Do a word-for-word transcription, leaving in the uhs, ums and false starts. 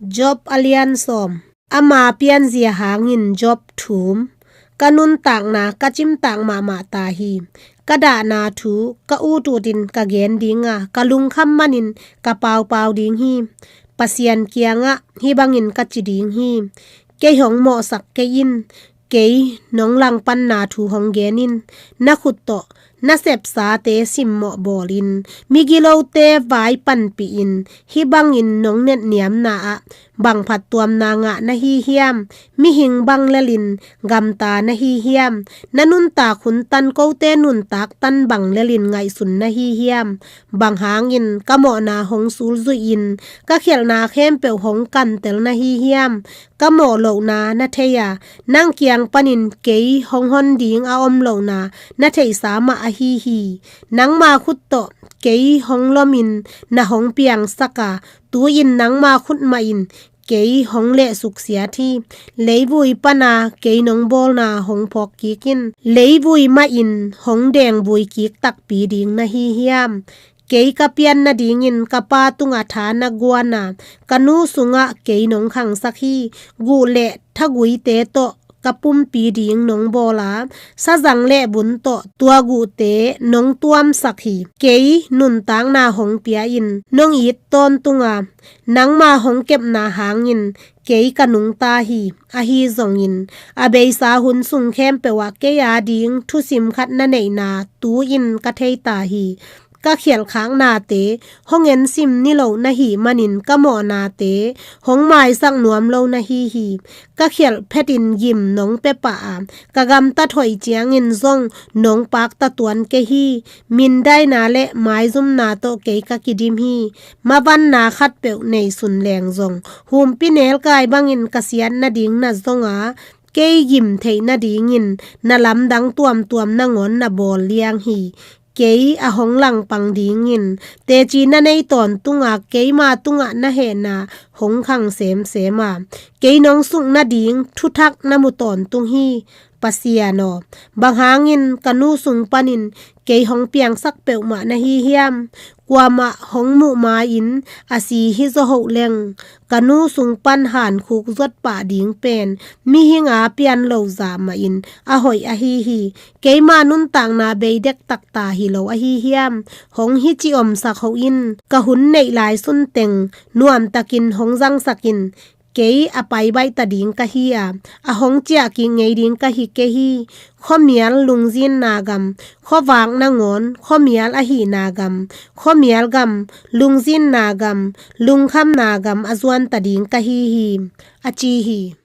Job a lian sawm. Ama pianzia hangin Job thum. Ka nuntakna ka cimtak mahmah ta hi. Ka dahna thu ka ut utin ka gen dinga, ka lungkham manin ka paupau ding hi. Pasian kiangah hih bangin ka ci ding hi: Kei hong mawhsak kei in. Kei nong langpanna thu hong gen in. Na khut tawh na sepsate simmawh bawlin, migilote vai panpihin, hih bangin nong netniamna ah bang phattuamna ngah na hi hiam? Mihing bang lelin gamta na hi hiam? Na nuntak hun tan kote nuntak tan bang lelin ngaihsun na hi hiam? Bang hangin ka mawhna hong sulzuihin, ka khialhna khempeuh hong kantel na hi hiam? Ka mawh lohna na thei a, nang kiang panin kei hong hon ding a om lohna na theihsa mah ahi hi. Nangma khut tawh kei hong lomin na hong piangsak a, tu-in nangma khut mahin kei hong lehsuksiat hi. Leivui pana kei nong bawlna hong phawk kik in. Leivui mahin hong dengvui kik takpi ding na hi hiam? Kei ka pian nadingin ka pa tungah tha na guan a, ka nu sungah kei nong khangsak hi. Guh le thaguite tawh ka pumpi ding nong bawl a, sazang le bun tawh tua guhte nong tuamsak hi. Kei nuntakna hong pia-in nong it tawntung a, nangma hong kepna hangin kei ka nungta hi. Ahi zongin a beisa hun sung khempeuh ah kei ading thusim khat na neihna tu-in ka thei ta hi. Ka khialhkhaknate hong ensim niloh na hih manin ka mawhnate hong maisak nuam lo na hi hi. Ka khialh phetin gim nong pia pah a, ka gamtat hoih ciangin zong nong pakta tuan kei hi. Mindaina le maizumna tawh kei ka kidim hi. Mavanna khatpeuh neisun leng zong, humpinelkai bangin ka siat nading na zong a, kei gim theih nadingin na lamdang tuamtuam nangawn na bawl liang hi. Kei a hong langpang dingin teci na nei tawntung a, keima tungah na hehna hong khang semsem a, kei nong suk nading thuthak na mu tawntung hi. Pasian aw, bang hangin ka nu sung panin kei hong piangsak peuhmah na hi hiam? Kuamah hong muh ma-in a si hi zaw hoh leng, ka nu sung pan hankhuk zuat pah ding pen mihing a pian lo zah mahin a hoih ahi hi. Keima nuntakna bei dektak ta hi lo ahi hiam? Hong hici omsak hoh in. Ka hun neih lai sunteng nuamtakin hong zangsak in. Kei a paibaih ta ding ka hi a, a hong ciah kik ngei ding ka hi kei hi. Khuamial lungzinna gam, khuavak nangawn khuamial ahihna gam, khuamial gam, lungzinna gam, lungkhamna gam a zuan ta ding ka hi hi, a ci hi.